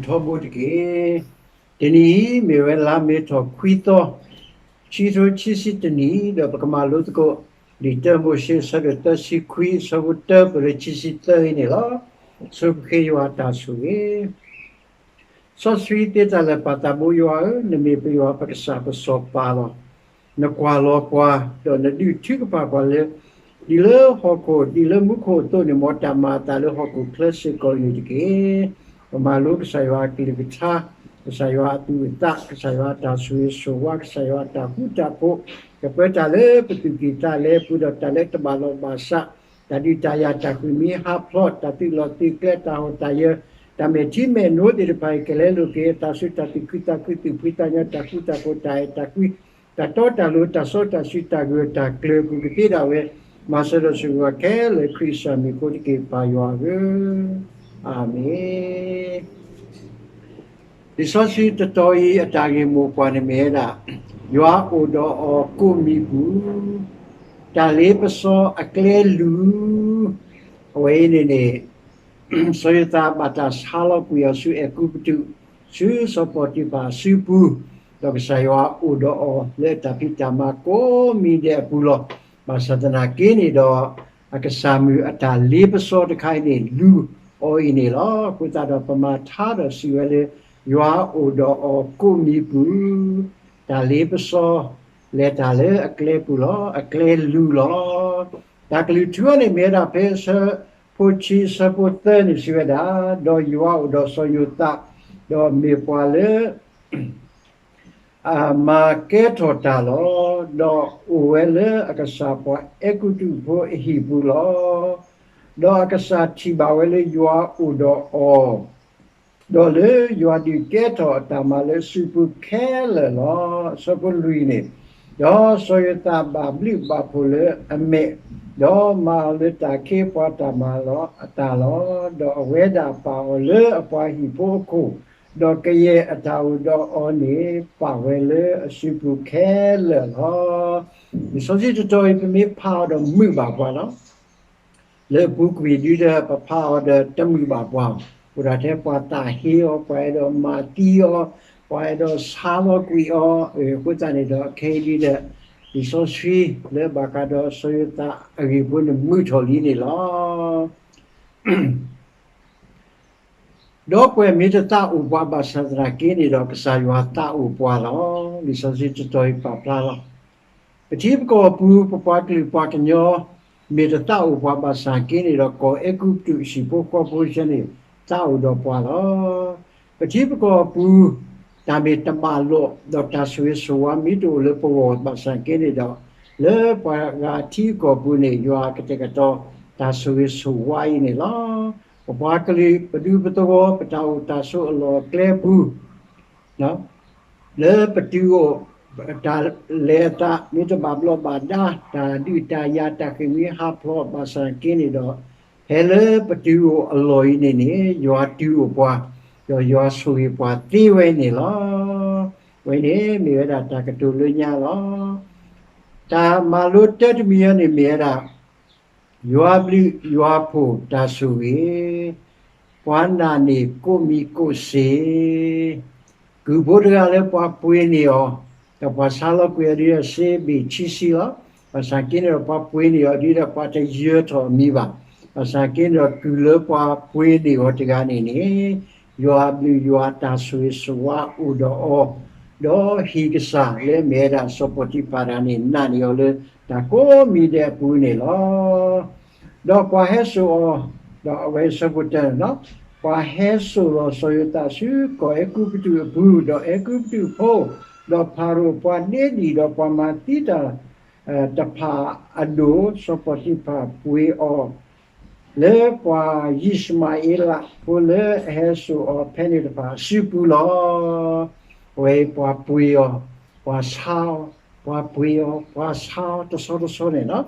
ထီဘိတက့ၢ်. တနံၤအံၤ မ့ၢ်ဝဲလါမ့ၤထီၣ်ခွံသီ, ခံကထိခံဆံတနံၣ်, ဒီးပကမၤလိသကိး လံာ်တၢမိၤၡ့ အဆၢဒိၣ်သၢဆံခွံ, အဆၢဖိတၢ ပလၢခံဆံသၢအံၤန့ၣ်လီၤ. ဆိပဃ့ယွၤအတၢ်ဆိၣ်ဂ့ၤ စီဆှံသ့တၢ်လၢာ် ပၢ်သးဘိယွၤဧၢ, နမ့ၢ်ပယွၤပကစၢ်ပစီၤပၤလီၤ. နကွၢ်လီၤပှၤ, ဒီးနဒုးထုကဖၣ်ပှၤလၢ ဒ်လၢဟီၣ်ခိၣ် ဒ်လၢမူခိၣ်အသိးန့ၣ်, မ်တၢ်မၤအသးလၢဟီၣ်ခိၣ်ချၢစ့ၢ်ကီးအံၤန့ၣ်တက့ၢ်. ပမၤလိကစၢ်ယွၤအကလုၢ်ကထါ, ကစၢ်ယွၤအသူၣ်အသး, ကစၢ်ယွၤအတၢ်ဆိၣ်ဂ့ၤဆိၣ်ဝါ, ကစၢ်ယွၤအတၢ်ဃူတၢ်ဖိး, ကပၢတၢ်လၢပသူၣ်ကံၢ်သးလဲပူၤ, ဒီးတၢ်လၢတဘၣ်လိာ်ဘၣ်စး, တၢ်ဒုးတၢ်ယၤ တၢ်ဃုမံဟးဖျိး, တၢ်သုးလီၢ်သုးကျဲ, တၢ်ဟီၣ်တၢ်ယၢၤ, တၢ်မဲာ်ထံမဲာ်နိသ့ၣ်တဖၣ်အံၤ ကလဲလိာ်က့ၤအသးဆူတၢ်သူၣ်ခုသးခု, သူၣ်ဖှံသးညီ, တၢ်ဃူတၢ်ဖိး, တၢ်အဲၣ်တၢ်ကွံ, တၢ်တီတၢ်လိၤ, တၢ်စီတၢ်ဆှံ, တၢ်ဂၢၢ်တၢ်ကျၢၤ ပူၤကသ့ဒၣ်ဝဲ, မၤစၢၤဒီးဆိၣ်ဂ့ၤခဲလၢာ် ခရံာ်အမံၤအဃိတက့ၢ်, ပၢ်ယွၤဧၢ, အၤမ့ၣ်. လံာ်စီဆှံတတီၤအံၤ အတၢ်ဂ့ၢ်မိၢ်ပှၢ်န့ၣ်မ့ၢ်ဝဲဒၣ် ယွၤအိၣ်ဒီးအီၤကိးမံၤပူၤ, တၢ်လ့ပစီအကျဲလူၤ, အဝဲအံၤန့ၣ်န့ၣ် စီၤယိၤသးဘၣ်တၢ်ဆါလီၤကွံာ်အီၤဆူအဲၤကူပတူး, ဆူစီၤပီၤတံၤဖၣ်အစုပူၤ, ဒီးကစၢ်ယွၤအိၣ်ဒီးအီၤလၢအတၢ်ဖံးတၢ်မၤကိးမံၤဒဲးအပူၤလီၤ. ဘၣ်ဆၣ်သနာ်က့န့ၣ်ဒီး အကစၢ်မုၣ်အတၢ်လ့ပစီတခါအံၤန့ၣ် လူၤအီၤအံၤန့ၣ်လီၤ. အဃိသတးဒီးပမၤထါဒီးစံးဝဲလၢ ယွၤအိၣ်ဒီးအီၤကိးမံၤပူၤ, တၢ်လ့ပစီ လဲၤတၢ်လၢအကျဲပူၤလီၤ, အကျဲလူၤလီၤ. တၢ်ကလုၢ်ထူအီၤန့ၣ်မ့ၢ်ဝဲဒၣ် ဖဲအဆၢဖိခံ အဆၢဖိသၢန့ၣ်စံးဝဲဒၣ်, ဒီးယွၤအိၣ်ဒီးစီၤယိၤသး, ဒီးမ့ၢ်ပှၤလၢ အမၤကဲထီၣ်တၢ်လီၤ. ဒီးအိၣ်ဝဲလၢအကစၢ်ပှၤအဲၤကူပတူးဖိအဟံၣ်ပူၤလီၤ. ဒီးအကစၢ်ထံၣ်ဘၣ်ဝဲလၢယွၤအိၣ်ဒီးအီၤ, ဒီးလၢယွၤဒုးကဲထီၣ်အတၢ်မၤလၢအစုပူၤခဲလၢာ်လီၤ. အဆၢဖိလွံၢ်န့ၣ်, ဒီးစီၤယိၤသးဘၣ်ဘျုးဘၣ်ဖှိၣ်လၢအမဲာ်, ဒီးမၤအီၤလၢတၢ်ခ့ပှၤတၢ်မၤလီၤအသးလီၤ. ဒီးအဝဲဒၣ်ပာ်အီၤလၢအပှၤဟံၣ်ဖိအခိၣ်, ဒီးကယဲၢ်အတၢ်အိၣ်ဒီးအီၤန့ၣ် ပာ်ဝဲလၢအစုပူၤခဲလၢာ်လီၤ. လံာ်စီဆှံတတီၤအံၤ ပမ့ၢ်ဖးအီၤဒီးမုာ်ဘၣ်ပှၤလီၤ. လၢအပူၤကွံာ်ဒုဒီး ပဖးအီၤဒီးတမုာ်ဘၣ်ပှၤ, အိၣ်ဒၣ်ထဲပှၤသးဟ့အီၤ, ပှၤအဲၣ်ဒိးမၤသံအီၤ, ပှၤအဲၣ်ဒိးဆါလီၤကွံာ်အီၤ, အဃိသတးန့ၣ်ဒီး ခဲအံၤဒုဒီး လံာ်စီဆှံလၢဘၣ်ဃးဒီးစီၤယိၤသးအဂ့ၢ်ဖိန့ၣ်မုာ်ထီၣ်လံန့ၣ်လီၤ. ဒီပုၢ်ဝဲၢ်မ့ၢ်တသးအိၣ်ပှၤဘၣ်ဆၣ်သနာ်က့န့ၣ်ဒီး ကစၢ်ယွၤသးအိၣ်ပှၤလီၤ. လံာ်စီဆှံတတီၤအံၤပာ်ဖျါလီၤ. ပထံပကီၢ်အပူၤ ပပှၤကလုာ်ပှၤကညီ မ့ၢ်တသးအိၣ်ပှၤဘၣ်ဆၣ်က့န့ၣ်ဒီး ကီၢ်အဲၤကူပတူးဟံၣ်ဖိဃီဖိဆၢန့ၣ် သးအိၣ်ဒီးပှၤလီၤ. ပထံပကီၢ်အပူၤ တၢ်မ့ၢ်တဘၣ်လိာ် ဒီးတၢ်ဆိၣ်ဂ့ၤဆိၣ်ဝါမ့ၢ်တအိၣ်လၢပဂီၢ်ဘၣ်ဆၣ်က့န့ၣ်ဒီး လၢပှၤဂၤထံကီၢ်ပူၤန့ၣ် ယွၤကတဲာ်ကတီၤတၢ်ဆိၣ်ဂ့ၤဆိၣ်ဝါအံၤန့ၣ်လီၤ. ပပှၤကလုာ် ပဒူပသဝီ ပတၢ်အိၣ်တၢ်ဆိးအလီၢ်အကျဲပူၤ လၢပတုၤအိၣ် တၢ်လဲၤအသး မ့ၢ်တဘၣ်ဘျီးဘၣ်ဒါ တၢ်ဒုးတၢ်ယၤ တၢ်ဃ့ၢ်မှံဟးဖျိးဘၣ်ဆၣ်က့န့ၣ်ဒီး ဖဲလၢပတုၤအိၣ်အလီၢ်အံၤန့ၣ်န့ၣ် ယွၤတုၤအိၣ်ပှၤ ဒီးယွၤဆိၣ်ဂ့ၤပှၤသ့ဝဲန့ၣ်လီၤ. ဝဲန့ၣ်မ့ၢ်ဝဲဒၣ်တၢ်ကတိၤလၢညါလီၤ. တၢ်မၤလိတၢတမံၤအံၤန့ၣ်မ့ၢ်ဝဲဒၣ် ယွၤဘျုးယွၤဖှိၣ်တၢ်ဆိၣ်ဂ့ၤ, ပှၤနာ်န့ၢ်ကိးမံၤကိးစ့ၢ်, ကုၢ်ဖိတဂၤလၢပှၤပှ့ၤန့ၢ်အီၤ, ဒီးပှၤဆါလီၤကွံာ်အီၤဒ်ဒီးစ့ဘ့ၣ်ခံဆံလီၤ. ဘၣ်ဆၣ်က့န့ၣ်ဒီးပှၤပှ့ၤန့ၢ်အီၤဒ်ဒီးပှၤတယၢၤထီၣ်အမံၤဘၣ်. ဘၣ်ဆၣ်က့န့ၣ်ဒီးကုၢ်လၢပှၤပှ့ၤန့ၢ်အီၤတဂၤန့ၣ်န့ၣ် ယွၤဘျုးယွၤတၢ်ဆိၣ်ဂ့ၤဆိၣ်ဝါအိၣ်ဒီးအီၤ, ဒီးဟံၣ်ကစၢ်လၢအမ့ၢ်ဝဲဒၣ်စီၤပီၤတံၤဖၣ်တဂၤန့ၣ် နာ်န့ၢ်အီၤလၢတၢ်ကိးမံၤဒဲးအပူၤန့ၣ်လီၤ. ဒီးပှၤဟဲစိာ်အီၤ, ဒီးအဝဲအဆၢဖိတၢန့ၣ်လီၤ, ပှၤဟဲစိာ်လီၤစီၤယိၤသးဆူကီၢ်အဲၤကူပတူးအပူၤ, ဒီးအဲၤကူပတူးဖိ, ဒီးဖၤရိၤပှၤဒ့ဒံၣ်, ဒီးပှၤမၤသံတၢ်တဖၣ်အဒိၣ်, စီၤပီၤတံၤဖၣ်ပှ့ၤအီၤ လၢပှၤယံၡမၤအ့လးဖိလၢအဟဲစိာ်အီၤဖဲန့ၣ်တဖၣ်အစုပူၤလီၤ. အဝဲပှၤပှ့ၤအီၤ, ပှၤဆါအီၤ, ပှၤပှ့ၤအီၤ, ပှၤဆါအီၤတဆီတဆီန့ၣ်လီၤ.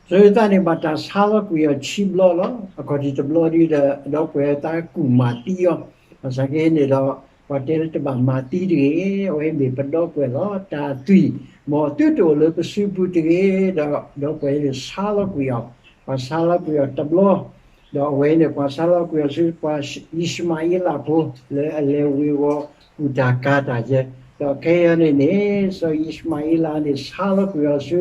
စီၤယိၤသးန့ၣ်ဘၣ်တၢ်ဆါလီၤကွံာ်အီၤခံဘျီလီၤ. အခီၣ်ထံးတဘျီဒ်ဒီး ဒီပုၢ်ဝဲၢ်သးကူၣ်မၤသံအီၤ, ဘၣ်ဆၣ်က့န့ၣ်ဒီး ပှၤတဲလၢတဘၣ်မၤသံတဂ့ၤ, အဝဲမ့ၢ်ပဒီပုၢ်ဝဲၢ်လီၤ. တၢ်သွံၣ်မီၤသုတအိၣ်လၢပစုပူၤတဂ့ၤ, ဒီးဒီပုၢ်ဝဲၢ်န့ၣ်ဆါလီၤကွံာ်အီၤ, ပှၤဆါလီၤကွံာ်အီၤတဘျီ ဒီးအဝဲန့ၣ် ပှၤဆါလီၤကွံာ်အီၤဆူ ပှၤယံၡမၤအ့လးဖိ လၢအလဲၤဝ့ၤဝီၤ ကူၣ်တၢ်ကၤတၢ်ယဲ, ဒီးခဲအံၤန့ၣ်န့ၣ် စီၤယံၡမၤအ့လးန့ၣ် ဆါလီၤကွံာ်အီၤဆူ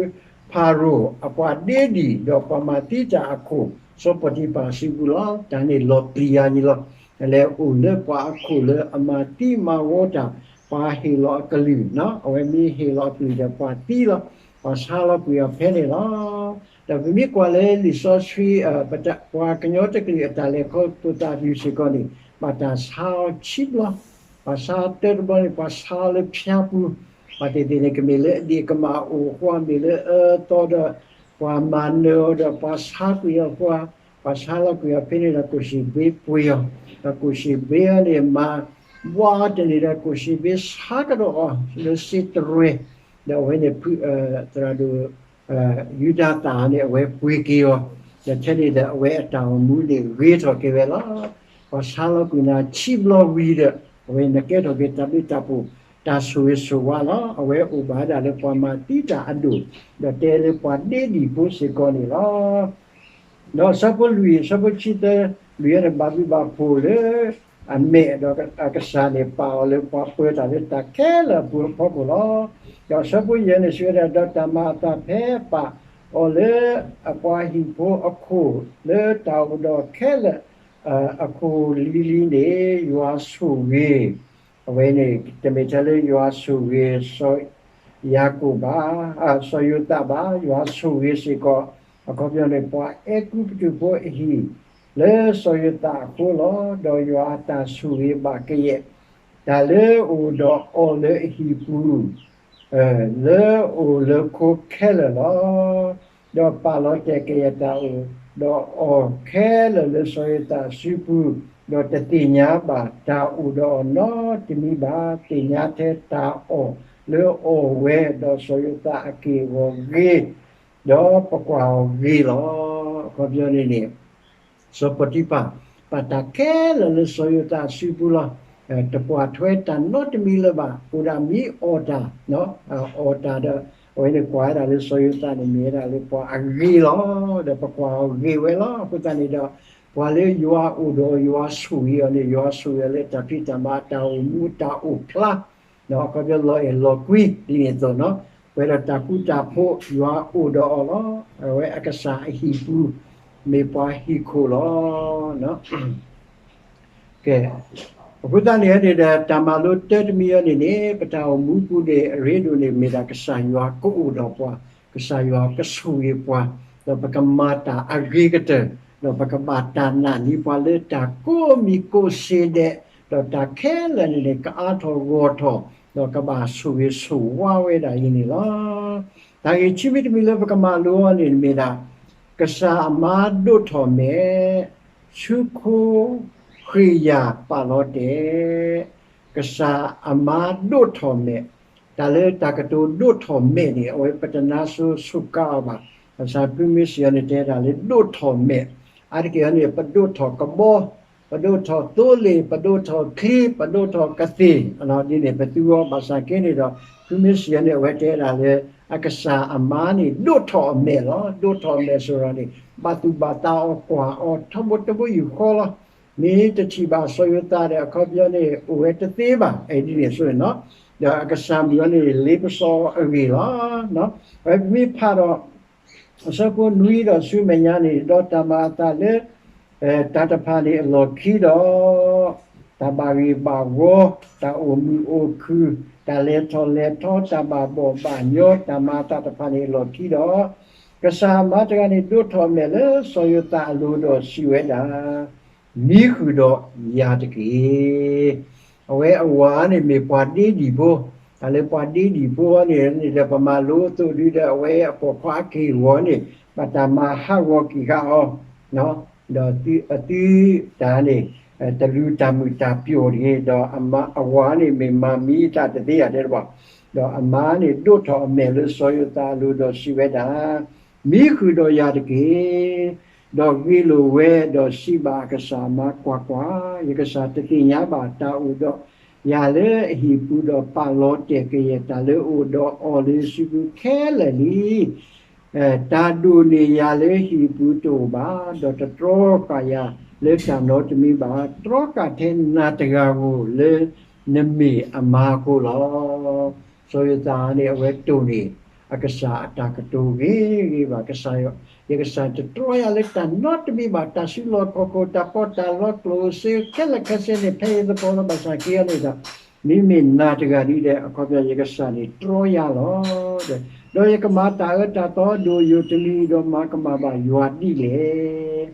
ဖၤရိၤအပှၤဒ့ဒံၣ် ဒီးပှၤမၤသံတၢ်အခိၣ် စီၤပီတံဖၤစုပူၤလီၤ. တၢ်န့ၣ်လီၤပျံၤယၤန့ၣ်လီၤ. အလဲၤအိၣ်လၢပှၤအခိၣ်လၢအမၤသံမၤဝီတၢ်, ပှၤဟ့ၣ်လီၤအကလုၢ်, အဝဲမ့ၢ်ဟ့ၣ်လီၤအကလုၢ်ဒီးပှၤသံလီၤ. ပှၤဆါလီၤကွံာ်အီၤဖဲန့ၣ်လီၤ. ဒီးပမ့ၢ်ကွၢ်လၢလံာ်စီဆှံ ပှၤကညီတကလုာ်အတၢ်လဲၤခီဖျိသးဒုးစ့ၢ်ကီးန့ၣ် ဘၣ်တၢ်ဆါအီၤခံဘျီ, ပှၤဆါတၢတဘျီန့ၣ် ပှၤဆါအီၤလၢဖၠါပူၤ, ဘၣ်သ့ၣ်သ့ၣ်န့ၣ် ကမ့ၢ်လၢအဒ့ၣ်ကမၣ်အိၣ်အဃိ မ့ၢ်လၢအအၢအသီဒီး ပှၤမၤနၢၤအီၤဒီး ပှၤဆါကွံာ်အီၤအဃိ, ပှၤဆါလီၤကွံာ်အီၤဖဲန့ၣ်ဒီး ကိၣ်ၡ့ၣ်ဘ့ပှ့ၤအီၤ, ဒီးကိၣ်ၡ့ၣ်ဘ့အီၤန့ၣ် မၤဘှါအီၤတန့ၢ်ဒီး ကိၣ်ၡ့ၣ်ဘ့ဆါကဒီးအီၤလၢစ့တရဲၤ, ဒီးအဝဲန့ၣ် သရၣ်ဒိၣ် ယူဒၤသၣ်န့ၣ် အဝဲပှ့ၤက့ၤအီၤ, ဒီးထဲန့ၣ်ဒီး အဝဲအတၢ်အိၣ်မူန့ၣ်ဂ့ၤထီၣ်က့ၤဝဲလီၤ. ပှၤဆါလီၤကွံာ်နၤခံဘျီဝံၤဒီး အဝဲနကဲထီၣ်က့ၤတၢ်ဘျုးတၢ်ဖှိၣ် တၢ်ဆိၣ်ဂ့ၤဆိၣ်ဝါလီၤ. အဝဲအိၣ်ဘၣ်ဝဲဒၣ်လၢပှၤမၤသံတၢ်အဒိၣ်, ဒီးတဲလၢပှၤဒ့ဒံၣ်ဖိစ့ၢ်ကီးန့ၣ်လီၤ. ဒီးဆၢဖိလွံၢ်, ဆၢဖိခံသၢလွံၢ်န့ၣ် ဘၣ်ဘျုးဘၣ်ဖှိၣ်လၢအမဲာ်, ဒီးအကစၢ်န့ၣ်ပာ်အီၤလၢပှၤပၢတၢ်လၢတၢ်ခဲလၢာ်အပူၤအဖီခိၣ်လီၤ. ဒီးဆၢဖိယဲၢ်န့ၣ် စံးဝဲဒၣ်, ဒီးတၢ်မၤအသးဖဲပာ်အီၤလၢအပှၤဟံၣ်ဖိအခိၣ် လၢတၢ်အိၣ်ဒီးခဲလၢာ်အခိၣ်လံၤလံၤန့ၣ် ယွၤဆိၣ်ဂ့ၤ အဝဲန့ၣ် တမ့ၢ်ထဲလၢယွၤဆိၣ်ဂ့ၤစီၤယၤကိာ်ဘၣ်, စီၤယိၤသးဘၣ်, ယွၤဆိၣ်ဂ့ၤစ့ၢ်ကီး အခီပညီန့ၣ် ပှၤအဲၤကူပတူးဖိအဟံၣ် လၢစီၤယိၤသးအဃိလီၤ. ဒီးယွၤအတၢ်ဆိၣ်ဂ့ၤဘၣ်ကယဲၢ် တၢ်လၢအိၣ်ဒီးအီၤလၢအဟံၣ်ပူၤ လၢအိၣ်လၢခိခဲလၢာ်လီၤ. ဒီးပာ်လီၤတဲာ်ကယဲၢ်တၢ်အိၣ်ဒီးအီၤခဲလၢာ်လၢစီၤယိၤသးအစုပူၤ, ဒီးတသ့ၣ်ညါဘၣ်တၢ်အိၣ်ဒီးအီၤနီတမံၤဘၣ်, သ့ၣ်ညါထဲတၢ်အီၣ်လၢအီၣ်ဝဲ, ဒီးစီၤယိၤသးအက့ၢ်အဂီၤဂ့ၤ, ဒီးပကွၢ်အီၤဂ့ၤလီၤ. အခီပညီန့ၣ်န့ၣ် စီၤပီတံဖၤ ပာ်တၢ်ခဲလၢာ်လၢစီၤယိၤသးအစုပူၤလီၤ. တပှၢ်ထွဲတၢ်နီတမံၤလၢၤဘၣ်, အိၣ်ဒၣ်မ့ၢ်အီၣ်တၢ်, အီၣ်တၢ်ဒီး အဝဲန့ၣ်ကွၢ်ဝဲဒၣ်လၢစီၤယိၤသးန့ၣ် မ့ၢ်ဝဲဒၣ်လၢပှၤအဂ့ၤလီၤ. ဒီးပကွၢ်အီၤဂ့ၤဝဲလီၤ. အဃိသတးန့ၣ်ဒီး ပှၤလၢယွၤအိၣ်ဒီးယွၤဆိၣ်ဂ့ၤအီၤန့ၣ် ယွၤဆိၣ်ဂ့ၤအီၤလၢတၢ်ဖံးတၢ်မၤ တၢ်အိၣ်မူတၢ်အိၣ်ဖျါ အခီပညီလီၤအဲၣ်လီၤကွံ ဒ်န့ၣ်အသိးနီၤ, ပှဲၤဒီးတၢ်ဃူတၢ်ဖိး ယွၤအိၣ်ဒီးအီၤလီၤ. အဝဲအကစၢ်အဟံၣ်ပူၤ မ့ၢ်ပှၤဟံၣ်ခိၣ်လီၤ. ကဲ, အဃိသတးန့ၣ်န့ၣ်ဒီး တၢ်မၤလိတၢတမံၤအံၤန့ၣ်န့ၣ် ပတၢ်အိၣ်မူပူၤန့ၣ် အရ့ဒိၣ်န့ၣ် မ့ၢ်ဒၣ်ကစၢ်ယွၤကအိၣ်ဒီးပှၤ, ကစၢ်ယွၤကဆိၣ်ဂ့ၤပှၤ, ဒီးပကမၤတၢ်အဂ့ၤကတၢၢ်, ဒီးပကဘၣ်တၢ်နာ်န့ၢ်ပှၤလၢတၢ်ကိးမံၤကိးစ့ဒဲး, ဒီးတၢ်ခဲလၢာ်န့ၣ်န့ၣ် ကအါထီၣ်ဂီၢ်ထီၣ်, ဒီးကဘၣ်ဆိၣ်ဂ့ၤဆိၣ်ဝါဝဲဒၣ်အံၤန့ၣ်လီၤ. တၢ်ဂ့ၢ်ခံမံၤတမံၤလၢပကမၤလိအီၤန့ၣ်မ့ၢ်ဒၣ် ကစၢ်အမါဒိးထီၣ်မဲာ်, ဆူခိဃ့ၢ်ယာ်ပာ်လီၤတဲာ်, ကစၢ်အမါဒိးထီၣ်မဲာ်, တၢ်လၢတၢ်ကတိၤဒိးထီၣ်မဲာ်န့ၣ် အဝဲပတနါစိၤစိၤကါအီၤဘၣ်. ဘၣ်ဆၣ်ဖုမ့ၢ်စံးအီၤန့ၣ် တဲဒၣ်လၢဒိးထီၣ်မဲာ်, အါတက့ၢ်အံၤန့ၣ် ပဒိးထီၣ်ကဘီ, ပဒိးထီၣ်သိလ့ၣ်, ပဒိးထီၣ်ချံ, ပဒိးထီၣ်ကသ့ၣ်, ဒ်န့ၣ် ပသူအီၤဘၣ်ဆၣ်က့န့ၣ်ဒီး ဖုမ့ၢ်စံးအီၤန့ၣ် အဝဲတဲဒၣ်လၢ အကစၢ်အမါန့ၣ် ဒိးထီၣ်အမဲာ်လီၤ. ဒိးထီၣ်အမဲာ်ဆိၣ်ဒီးန့ၣ် ဘၣ်သူၣ်ဘၣ်သးအီၤကွၢ်အီၤထီဘိတဘိယူၢ်ဃီလီၤ. မ့ၢ်တထံၣ်ဘၣ်စီၤယိၤသးဒီး အခီပညီန့ၣ် အိၣ်ဝဲတသ့ဘၣ်, ဒ်န့ၣ်အသိးန့ၣ်နီၤ, ဒီးအကစၢ်မုၣ်အီၤန့ၣ် လ့ပစီအဂ့ၢ်လီၤ. အဝဲပမ့ၢ်ဖးဒီး အဆၢဖိနွံဒီးဆူမဲာ်ညါန့ၣ် ဒီးတၢ်မၤအသးလၢ တၢ်တဖၣ်န့ၣ်အလီၢ်ခံဒီး တၢ်ဘၣ်ဂ့ၢ်ဘၣ်ဝီ, တၢ်အိၣ်မုာ်အိၣ်ခုၣ်, တၢ်လဲၤထီၣ်လဲၤထီ, တၢ်ဘၣ်ဘီၣ်ဘၣ်ညီ, တၢ်မၤအသးတဖၣ်န့ၣ်အလီၢ်ခံဒီး ကစၢ်အမါတဂၤန့ၣ် ဒိးထီၣ်အမဲာ်လၢစီၤယိၤသးအလိၤဒီးစံးဝဲဒၣ်, မံဃုာ်ဒီးယၤတက့ၢ်. အဝဲအဝၤန့ၣ်မ့ၢ်ပှၤဒ့ဒံၣ်ဖိ, တၢ်လၢပှၤဒ့ဒံၣ်ဖိအံၤန့ၣ် ဒီးပမၤလိအသိးဒုဒီး အဝဲအပိာ်ခွါအက့ၢ်အဂီၤန့ၣ် ဘၣ်တၢ်မၤဟးဂီၤက့ၤဃာ်အီၤ ဒီးအသုတၢ်န့ၣ် တလူၤတၢ်မုာ်တၢ်ပျီၣ်တဂ့ၤ, ဒီးအဝၤန့ၣ်မ့ၢ်မၤမံတၢ်တသ့ဧါတဲတဘၣ်, ဒီးအမါန့ၣ်ဒိးထီၣ်အမဲာ်လၢစီၤယိၤသးအလိၤဒီးစံးဝဲဒၣ်, မံဃုာ်ဒီးယၤတက့ၢ်. ဒီးဂ့ၢ်လိာ်ဝဲဒီးစံးဘၣ်အကစၢ်အမါ, ကွၢ်ကွၢ်, ယကစၢ်တသ့ၣ်ညါဘၣ်တၢ်အိၣ်ဒီးယၤလၢအဟံၣ်ပူၤဒီးပာ်လီၤတဲာ်ကယဲၢ်တၢ်လၢအိၣ်ဒီးအီၤလၢယစုပူၤခဲလၢာ်လံ. တၢ်ဒိၣ်န့ၢ်ယၤလၢဟံၣ်ပူၤတအိၣ်ဘၣ်, ဒီးတတြီဃာ်ယၤလၢတၢ်နီတမံၤဘၣ်. တြီဃာ်ထဲနၤတဂၤဧိၤလၢနမ့ၢ်အမါအဃိလီၤ. စီၤယိၤသးန့ၣ် အဝဲတိၢ်န့ၢ် အကစၢ်အတၢ်ကတိၤဂ့ၤဂ့ၤဘၣ်. ကစၢ်ယွၤ, ယကစၢ်တတြီယၤလၢတၢ်နီတမံၤဘၣ်. တၢ်စုလီၢ်ခီၣ်ခိၣ် တၢ်ပီးတၢ်လီ ကျိၣ်စ့ခဲလၢာ်ခဲဆ့န့ၣ် ဖဲယသကိးလီၤ. ဘၣ်ဆၣ်က့အီၤန့ၣ်ဒီး မ့မ့ၢ်နၤတဂၤဒ်လဲၣ် အခီပညီ ယကစၢ်န့ၣ်တြီယၤလီၤ. ဒီးယကမၤတၢ်အၢတၢ်သီဒိၣ်ယိာ်တမံၤ, ဒီးမၤကမၣ်ဘၣ်ယွၤဒ်လဲၣ်.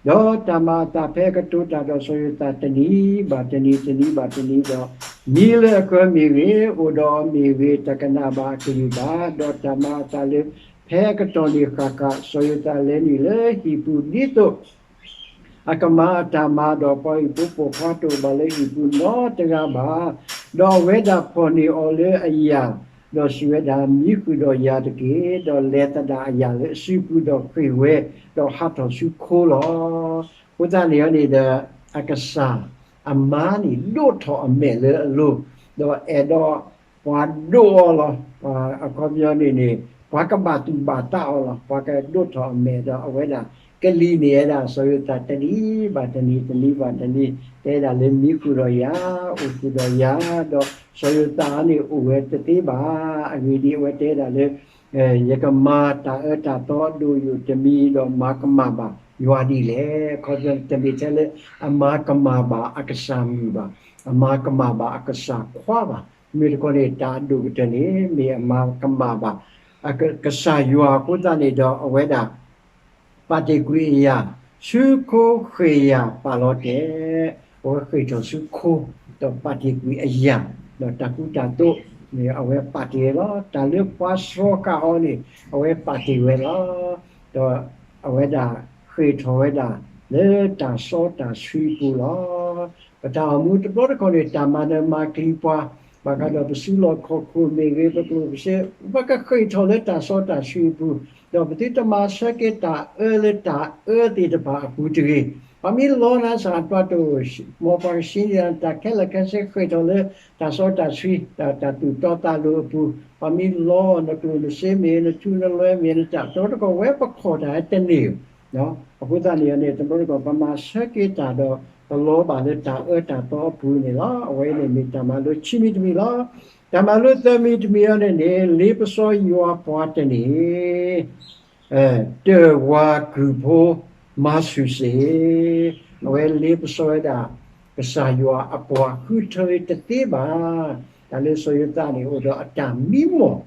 ဒီးတၢ်မၤအသးဖဲအကတိၤတၢ်ဒီးစီၤယိၤသးတနံၤဘၣ်တနံၤ, တနံၤဘၣ်တနံၤဒီး, မံလၢအကၢမ့ၢ်ဂ့ၤ, အိၣ်ဒီးအီၤမ့ၢ်ဂ့ၤ, တကနၣ်ဘၣ်အကလုၢ်ဘၣ်. ဒီးတၢ်မၤအသးလၢ ဖဲအကတီၢ်န့ၣ်ဃၣ်ဃၣ်, စီၤယိၤသးလဲၤနုာ်လၢဟံၣ်ပူၤဒ်သိး အကမၤအတၢ်မၤ, ဒီးပှၤဟံၣ်ဖိပိာ်ခွါတအိၣ်ဘၣ်လၢဟံၣ်ပူၤနီတဂၤဘၣ်. ဒီးအဝဲဒၣ်ဖီၣ်န့ၢ်အီၤလၢအယာ်, ဒီးစံးဝဲဒၣ်, မံဃုာ်ဒီးယၤတက့ၢ်. ဒီးလဲၤသဒၣ်အယာ်လၢအစုပူၤ, ဒီးဃ့ၢ်ဝဲ, ဒီးဟးထီၣ်ဆူခိလီၤ. အဃိသတးန့ၣ်န့ၣ်ဒီး အကစၢ်အမါန့ၣ် ဒိးထီၣ်အမဲာ်လၢအလိၤ, ဒီးအဲၣ်ဒိးပှၤဒိးအီၤလီၤ. အခီပညီန့ၣ်န့ၣ် ပှၤကဘၣ်သူၣ်ဘၣ်သးအီၤလီၤ. ပှၤကဒိးထီၣ်အမဲာ်ဒီး အဝဲဒၣ်ကလံၤန့ၢ်ဝဲဒၣ် စီၤယိၤသးတနံၤဘၣ်တနံၤ, တနံၤဘၣ်တနံၤ, တဲဒၣ်လၢမံဃုာ်ဒီးယၤ, အိၣ်ဃုာ်ဒီးယၤ, ဒီးစီၤယိၤသးန့ၣ်အိၣ်ဝဲတသ့ဘၣ်. အဂ့ၢ်ဒ်အံၤ, အဝဲတဲဒၣ်လၢ ယကမၤတၢ်အၢတၢ်သီဒိၣ်ယိာ်တမံၤ, ဒီးမၤကမၣ်ဘၣ်ယွၤဒ်လဲၣ်. အခီပညီ တမ့ၢ်ထဲလၢအမၤကမၣ်ဘၣ်အကစၢ်မုၣ်ဘၣ်, အမၤကမၣ်ဘၣ်အကစၢ်ခွါဘၣ်. မ့ၢ်တခီန့ၣ် တၢ်အဒိၣ်ကတၢၢ်န့ၣ် မ့ၢ်အမၤကမၣ်ဘၣ် ကစၢ်ယွၤအဃိသတးန့ၣ်ဒီး အဝဲဒၣ် ပာ်တ့ၢ်ကွံာ်အယာ်, ဆူခိဃ့ၢ်ယာ်ပာ်လီၤတဲာ်, အဝဲဃ့ၢ်ထီၣ်ဆူခိ, ဒီးပာ်တ့ၢ်ကွံာ်အယာ်, ဒီးတၢ်ကူတၢ်သိးန့ၣ် အဝဲပာ်တ့ၢ်ဝဲလီၤ. တၢ်လၢပှၤစှီၤဃာ်အီၤန့ၣ် အဝဲပာ်တ့ၢ်ဝဲလီၤ. ဒီးအဝဲဒၣ်ဃ့ၢ်ထီၣ်ဝဲဒၣ် လၢတၢ်စီတၢ်ဆှံအပူၤလီၤ. ပတၢ်အိၣ်မူတဘျီတခီၣ်န့ၣ် တၢ်မၤနၢၤမၤကျံၤပှၤ, ဘၣ်ဃးဒီးပစုလီၢ်ခီၣ်ခိၣ်မ့ၢ်ဂ့ၤ, ပကျိၣ်ပစ့, ပကဃ့ၢ်ထီၣ်လၢတၢ်စီတၢ်ဆှံအပူၤ, ဒီးပသုတမၤဆၢက့ၤတၢ်အၢလၢတၢ်အၢသ့ၣ်တဖၣ်အပူၤတဂ့ၤ. ပှၤမ့ၢ်လီနၤစ့ၢ်ကီး တၢ်တိၢ်, မ်ပှၤကဆှံန့ၢ်တၢ်ခဲလၢာ်ခဲဆ့ ဃ့ၢ်ထီၣ်လၢတၢ်စီတၢ်ဆှံ, တၢ်သူၣ်တီသးလိၤအပူၤ, ပှၤမ့ၢ်လီနကျိၣ်နစ့မ့ၢ်, နထူနလွဲမ့ၢ်, နတၢ်တဘျီတခီၣ် ဝဲပခီၣ်တၢ်ဟဲတန့ၢ်ဧိၤ အဃိသတးန့ၣ်န့ၣ် တဘျီတခီၣ် ပမၤဆၢက့ၤတၢ်ဒီး ပလီၤဘၣ်လၢတၢ်အၢတၢ်သီအပူၤန့ၣ်လီၤ. အဝဲအံၤန့ၣ်မ့ၢ်တၢ်မၤလိခံမံၤတမံၤလီၤ. တၢ်မၤလိသၢမံၤတမံၤအံၤန့ၣ်န့ၣ် လ့ပစီယွၤပှၤတန့ၢ် တၢၢ်ဝၤကုၢ်ဖိ မၤဆူၣ်စ့ၢ်, အဝဲလ့ပစီဝဲဒၣ် ကစၢ်ယွၤအပှၤဃုထၢတသ့ဘၣ်. တၢ်လၢစီၤယိၤသးန့ၣ် အိၣ်ဒီးအတၢ်မံမီၢ်,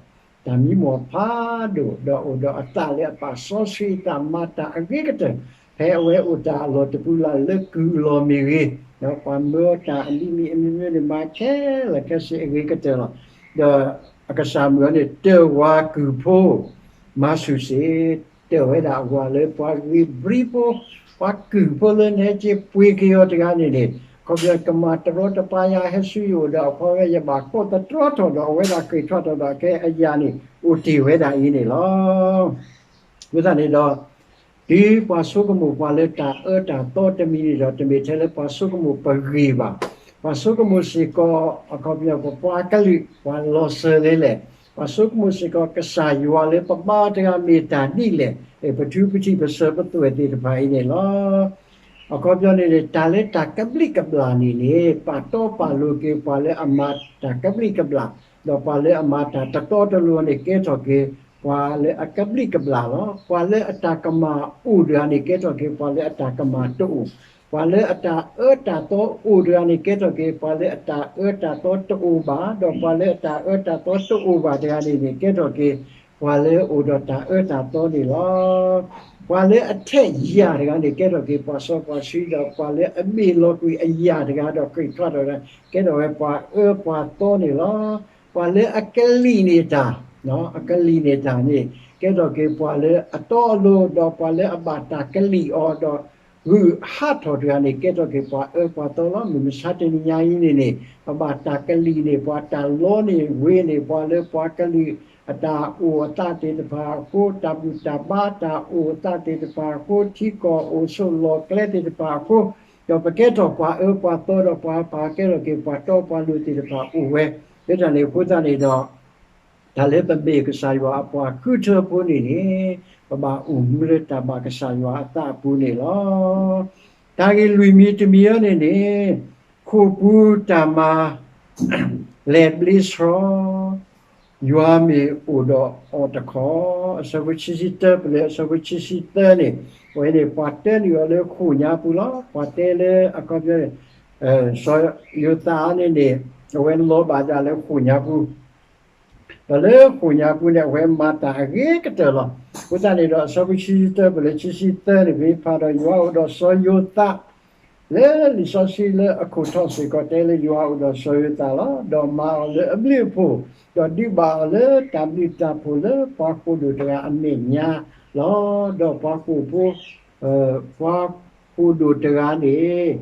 တၢ်မံမီၢ်ဖးဒိၣ်, ဒီးအိၣ်ဒီးအသးလၢအပာ်စီဆှံအသး မၤတၢ်အဂ့ၤကတၢၢ်, ဖဲအဝဲအိၣ်တၢ်အလီၢ်တပူၤလၢ်လၢကုၢ်အလီၢ်မ့ၢ်ဂ့ၤ, ဒီးပှၤမၢအီၤတၢ်အမံၤမံၤအမံၤမံၤန့ၣ် မၤခဲလၢာ်ခဲဆ့အဂ့ၤကတၢၢ်လီၤ. ဒီးအကစၢ်မုၣ်အီၤန့ၣ် တၢၢ်ဝၤကုၢ်ဖိ မၤဆူၣ်စ့ၢ်, တၢၢ်ဝဲဒၣ်အဝၤလၢပှၤဂ့ၤဘြံဖိ, ပှၤကုၢ်ဖိလၢနဟဲက့ၤပှ့ၤက့ၤအီၤတဂၤန့ၣ်န့ၣ်, အခီပညီ ကမၤတရီတပါယၤ ဟဲဆူယအိၣ်ဒီးအခီပညီ ယဘၣ်ကိးသတြီထီၣ်ဒီး အဝဲဒၣ်ဃ့ၢ်ထွဲထီၣ်ဒီး အကဲအယာ်န့ၣ် အိၣ်တ့ၢ်ဝဲဒၣ်အံၤန့ၣ်လီၤ. အဃိသတးန့ၣ်ဒီး တုၤပှၤဆိကမိၣ်ပှၤလၢတၢ်အၢတၢ်သီတမံၤန့ၣ်ဒီး တမ့ၢ်ထဲလၢပှၤဆိကမိၣ်ပဂ့ၢ်ဘၣ်. ပှၤဆိကမိၣ်စ့ၢ်ကီး အခီပညီ ပပှၤကလုာ် ပှၤလီၤစၢၤလံလဲၣ်. ပှၤဆိကမိၣ်စ့ၢ်ကီး ကစၢ်ယွၤလၢပဘါတဂၤမ့ၢ်တၢ်ဒ်လဲၣ်, ပထူပထံးပစၢၤပသွဲၣ်သ့ၣ်တဖၣ်အံၤန့ၣ်လီၤ. အခီပညီန့ၣ်န့ၣ် တၢ်လၢတၢ်ကဘျံးကဘျၣ်န့ၣ်န့ၣ် ပာ်တီပာ်လိၤက့ၤပှၤလၢအမၤတၢ်ကဘျံးကဘျၣ်, ဒီးပှၤလၢအမၤတၢ်တတီတလိၤန့ၣ် ကဲထီၣ်က့ၤပှၤလၢအကဘျံးကဘျၣ်လီၤ. ပှၤလၢအတၢ်ကမၣ်အိၣ်တဂၤန့ၣ် ကဲထီၣ်က့ၤပှၤလၢအတၢ်ကမၣ်တအိၣ်, ပှၤလၢအတၢ်အၢတၢ်သီအိၣ်တဂၤန့ၣ် ကဲထီၣ်က့ၤ ပှၤလၢအတၢ်အၢတၢ်သီတအိၣ်ဘၣ်, ဒီးပှၤလၢအတၢ်အၢတၢ်သီတအိၣ်ဘၣ်တဂၤန့ၣ်န့ၣ် ကဲထီၣ်က့ၤ ပှၤလၢအအိၣ်ဒီးတၢ်အၢတၢ်သီန့ၣ်လီၤ. ပှၤလၢအထဲးယာ်တဂၤန့ၣ် ကဲထီၣ်က့ၤပှၤစီပှၤဆှံ, ဒီးပှၤလၢအဘ့ၣ်လီၤကွံာ်အယာ်တဂၤ ဒီးဃ့ၢ်ထွဲထီၣ်တဂၤ ကဲထီၣ်ဝဲပှၤအၢပှၤသီန့ၣ်လီၤ. ပှၤလၢအကလံာ်န့ၢ်တၢ်, အကလံာ်န့ၢ်တၢ်န့ၣ် ကဲထီၣ်က့ၤပှၤလၢအတီအလိၤ, ဒီးပှၤလၢအဘၣ်တၢ်ကလံာ်အီၤဒီး ဂုာ်ဟးထီၣ်တဂၤန့ၣ် ကဲထီၣ်က့ၤပှၤအၢပှၤသီလီၤ. မုၢ်မဆါတနံၤညါအံၤန့ၣ်န့ၣ် ပဘၣ်တၢ်ကလံာ်န့ၢ် ပှၤတၢ်လီန့ၢ်ဝ့န့ၢ် ပှၤလၢပှၤကလုာ်အတၢ်အိၣ်အသးသ့ၣ်တဖၣ်အဃိ, တၢ်ဘူၣ်တၢ်ဘါတၢ်အိၣ်အသးသ့ၣ်တဖၣ်အဃိ, ထံကီၢ်အိၣ်ဆိးလီၢ်ကျဲသ့ၣ်တဖၣ်အဃိ, ဒီးပကဲထီၣ်ပှၤအၢပှၤသီဒီးပှၤပာ်ကဲထီၣ်က့ၤပှၤတီပှၤလိၤသ့ၣ်တဖၣ်အိၣ်ဝဲ, လၢတၢ်န့ၣ်အဃိသတးန့ၣ်ဒီး တၢ်လၢပမ့ၢ်ကစၢ်ယွၤအပှၤဃုထၢဖိန့ၣ်န့ၣ်, ပဘၣ်အိၣ်မူလၢတၢ်ဘၣ်ကစၢ်ယွၤအသးအပူၤန့ၣ်လီၤ. တၢ်ဂ့ၢ်လွံၢ်မံၤတမံၤအံၤန့ၣ်န့ၣ်, ခိၣ်ပူၤတၢ်မၤ လဲၤဘျ့ဆှီ ယွၤမ့ၢ်အိၣ်ဒီးအီၤတခီ, အဆၢဖိခံဆံတၢ ပလၢအဆၢဖိခံဆံသၢန့ၣ်, အဝဲန့ၣ် ပှၤတဲနုာ်အီၤလၢဃိာ်ညါပူၤလီၤ. ပှၤတဲလၢအခီပညီန့ၣ်, စီၤယိၤသးန့ၣ်န့ၣ်, အဝဲလီၤဘၣ်ဒၣ်လၢဃိာ်ညါပူၤ ဒီးလၢဃိာ်ညါပူၤန့ၣ် အဝဲမၤတၢ်အဂ့ၤကတၢၢ်လီၤ. အဃိသတးန့ၣ်ဒီး အဆၢဖိခံဆံတၢ ပလၢခံဆံသၢန့ၣ် ပမ့ၢ်ဖးဒီး ယွၤအိၣ်ဒီးစီၤယိၤသး လၢလံာ်စီဆှံလၢအခိၣ်ထီၣ်စ့ၢ်ကီးတဲလၢယွၤအိၣ်ဒီးစီၤယိၤသးလီၤ. ဒီးမၤအီၤလၢအဘျုးအဖှိၣ်, ဒီးဒုးဘၣ်အီၤလၢတၢ်ဘျုးတၢ်ဖှိၣ်လၢပှၤဃိာ်ဒိၣ်တဂၤအမဲာ်ညါလီၤ. ဒီးပှၤဃိာ်ဖိ ပှၤဃိာ်ဒိၣ်တဂၤန့ၣ်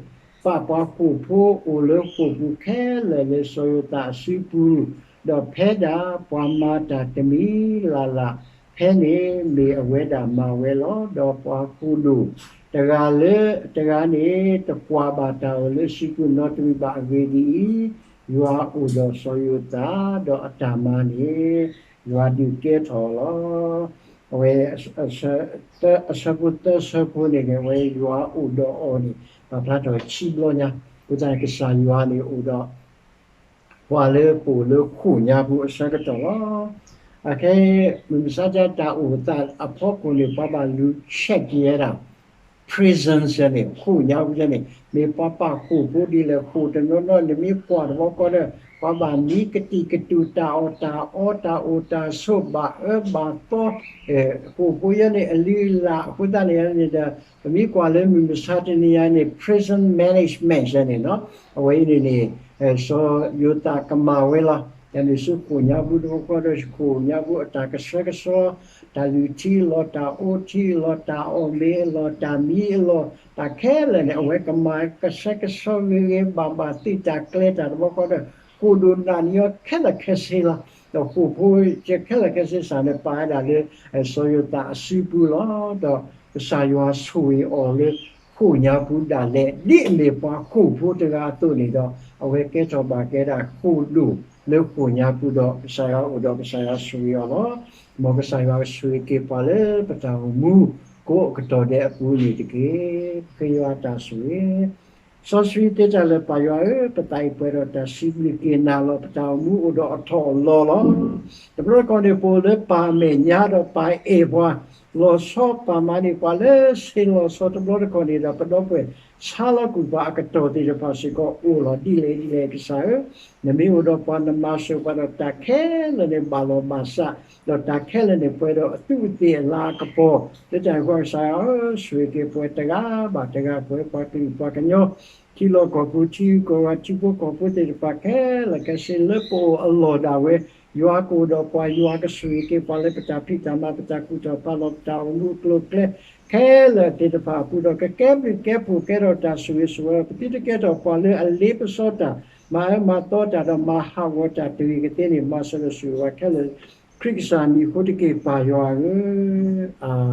ပာ်ပှၤဃိာ်ဖိအိၣ်လၢဃိာ်ပူၤခဲလၢာ်လၢစီၤယိၤသးအစုပူၤ, ဒီးဖဲဒၣ်ပှၤမၤတၢ်တမံၤလၢ်လၢ်ဖဲန့ၣ် မ့ၢ်အဝဲဒၣ်မၤဝဲလီၤ. ဒီးပှၤဃိာ်ဒိၣ်တဂၤလၢတဂၤန့ၣ် တကွၢ်ဘၣ်တၢ်အိၣ်လၢစုပူၤနီတမံၤဘၣ်. အဂ့ၢ်ဒ်အံၤ, ယွၤအိၣ်ဒီးစီၤယိၤသး, ဒီးအတၢ်မၤန့ၣ် ယွၤဒုးကဲထီၣ်အီၤလီၤ. အဝဲ အဆၢဖိသၢဆၢဖိန့ၣ်န့ၣ် အဝဲယွၤအိၣ်ဒီးအီၤန့ၣ် ပာ်ဖျါထီၣ်ဆံဘျီညါ, အဃိသတးန့ၣ် ကစၢ်ယွၤန့ၣ်အိၣ်ဒီး ပှၤလၢပအိၣ်လၢဃိာ်ညါပူၤအဆၢကတီၢ်လီၤ. အခဲအံၤ မုၢ်မဆါတၢ်အိၣ်သးအဖီခိၣ်န့ၣ် ပှၤဘၣ်လူၤ check က့ၤဝဲဒၣ် prisons န့ၣ် ဃိာ်ညါပူၤန့ၣ် မ့ၢ်ပှၤပာ်ဃိာ်ဖိဒ်လဲၣ်. ဃိာ်တနီၤနီၤန့ၣ် မ့ၢ်ကွၢ်တဘျီဃီဒီး ပှၤဘၣ်မံကတံာ်ကတူာ် တၢ်အီၣ်တၢ်အီ တၢ်အိၣ်တၢ်ဆိး ဘၣ်အၢဘၣ်သီ, ဃိာ်ဖိယဲန့ၣ် အလုၢ်အလၢ် အဃိသတးန့ၣ်န့ၣ်ဒီး ပမ့ၢ်ကွၢ်လၢမုၢ်မဆါတနံၤအံၤန့ၣ် prison management န့ၣ်နီၤ, အဝဲအံၤန့ၣ်န့ၣ် စီၤယိၤသးကမၤဝဲလီၤ. တၢ်န့ၣ်ဆူဃိာ်ညါပူၤတဘျီဃီဒီး ဃိာ်ညါပူၤအတၢ်ကဆှဲကဆှီ, တၢ်လုၢ်ထံအလီၢ်, တၢ်အိၣ်ထံအလီၢ်, တၢ်အီၣ်မ့ၤအလီၢ်, တၢ်မံအလီၢ်, တၢ်ခဲလၢာ်န့ၣ် အဝဲကမၤကဆှဲကဆှီဂ့ၤဂ့ၤဘၣ်ဘၣ် သုးတၢ်ကျဲၤတၢ်တဘျီဃီဒီး ဃိာ်ဒိၣ်နၢ်န့ၢ်အီၤခဲလၢာ်ခဲဆ့လီၤ. ဒီးဃိာ်ဖိခဲလၢာ်ခဲဆ့စ့ၢ်န့ၣ် ပာ်ဝဲဒၣ်လၢ စီၤယိၤသးအစုပူၤလီၤ. ဒီးကစၢ်ယွၤဆိၣ်ဂ့ၤအီၤလၢဃိာ်ညါပူၤဒၣ်လဲာ် ဒ်အမ့ၢ်ပှၤဃိာ်ဖိတဂၤအသိးန့ၣ်ဒီး အဝဲကဲထီၣ်ဘၣ်ကဲဒၣ်ဃိာ်ဒိၣ်လၢဃိာ်ညါပူၤဒီး ကစၢ်ယွၤအိၣ်ဒီးကစၢ်ယွၤဆိၣ်ဂ့ၤအီၤလီၤ. မ်ကစၢ်ယွၤကဆိၣ်ဂ့ၤက့ၤပှၤလၢပတၢ်အိၣ်မူကိးအကတီၢ်ဒဲးအပူၤန့ၣ်တက့ၢ်. ပဃ့ယွၤအတၢ်ဆိၣ်ဂ့ၤ စီဆှံသ့တၢ်လၢာ် ပၢ်ယွၤဧၢ, ပသးအံၤပှဲၤဒီးတၢ်စံးဘျုးက့ၤနၤလီၤ. ပတၢ်အိၣ်မူအိၣ်ဒီးအထီၣ်အလီၤလီၤ. တဘျီတခီၣ်န့ၣ် ပအိၣ်လၢပၢ်အမဲာ်ညါဒီးပၢ်အဲၣ်ပှၤ, လီၤဆီပာ်မၤန့ၢ်ပှၤလၢဆ့လီၤဆီ တဘျီတခီၣ်န့ၣ်ဒီး ပဒီပုၢ်ဝဲၢ်ဆါလီၤကွံာ်ပှၤအကတီၢ်သ့ၣ်တဖၣ်စ့ၢ်ကီးအိၣ်လီၤ. ဒ်လဲၣ်ဒ်လဲၣ်ကစၢ်ဧၢ, နမ့ၢ်အိၣ်ဒီးပှၤ နမၤစၢၤပှၤဒီးတၢ်ခဲလၢာ်န့ၣ်ဘၣ်လီၤဘၣ်စး, ဒီးတၢ်ခဲလၢာ်န့ၣ်ပှဲၤဒီးအသူးအသ့ၣ်အလၤအကပီၤ, လၢတၢ်န့ၣ်အဃိကစၢ်ဧၢ, ဆိၣ်ဂ့ၤက့ၤပှၤတဂၤဘၣ်တဂၤ ပဝဲပှၤကလုာ်ပှၤကညီ ထံလီၢ်ကီၢ်ပူၤ ထံဂုၤကီၢ်ဂၤ ထံဖိကီၢ်ဖိသ့ၣ်တဖၣ်ခဲလၢာ်ခဲဆ့လၢပအိၣ်အလီၢ်ဒၣ်ဝဲ, ယွၤကအိၣ်ဒီးပှၤ, ယွၤကဆိၣ်ဂ့ၤက့ၤပှၤလၢပတၢ်ဖံးတၢ်မၤ ပတၢ်ကူၣ်တၢ်ဖးလီၤ ပတၢ်အိၣ်မူအကျိၤအကျဲ ခဲလၢာ်သ့ၣ်တဖၣ်အပူၤဒီး ကကဲဘျုးကဲဖှိၣ်ကဲထီၣ်တၢ်ဆိၣ်ဂ့ၤဆိၣ်ဝါ, ပသုတကဲထီၣ်ပှၤလၢအလ့ပစီတၢ်, မၤအၢမၤသီတၢ်ဒီးမၤဟးဂီၤတၢ်တဂ့ၤကသ့န့ၣ် မၤစၢၤဒီးဆိၣ်ဂ့ၤဝဲခဲလၢာ်, ခရံာ်ကစၢ်မံၤအဃိတက့ၢ် ပၢ်ယွၤဧၢ, အၤ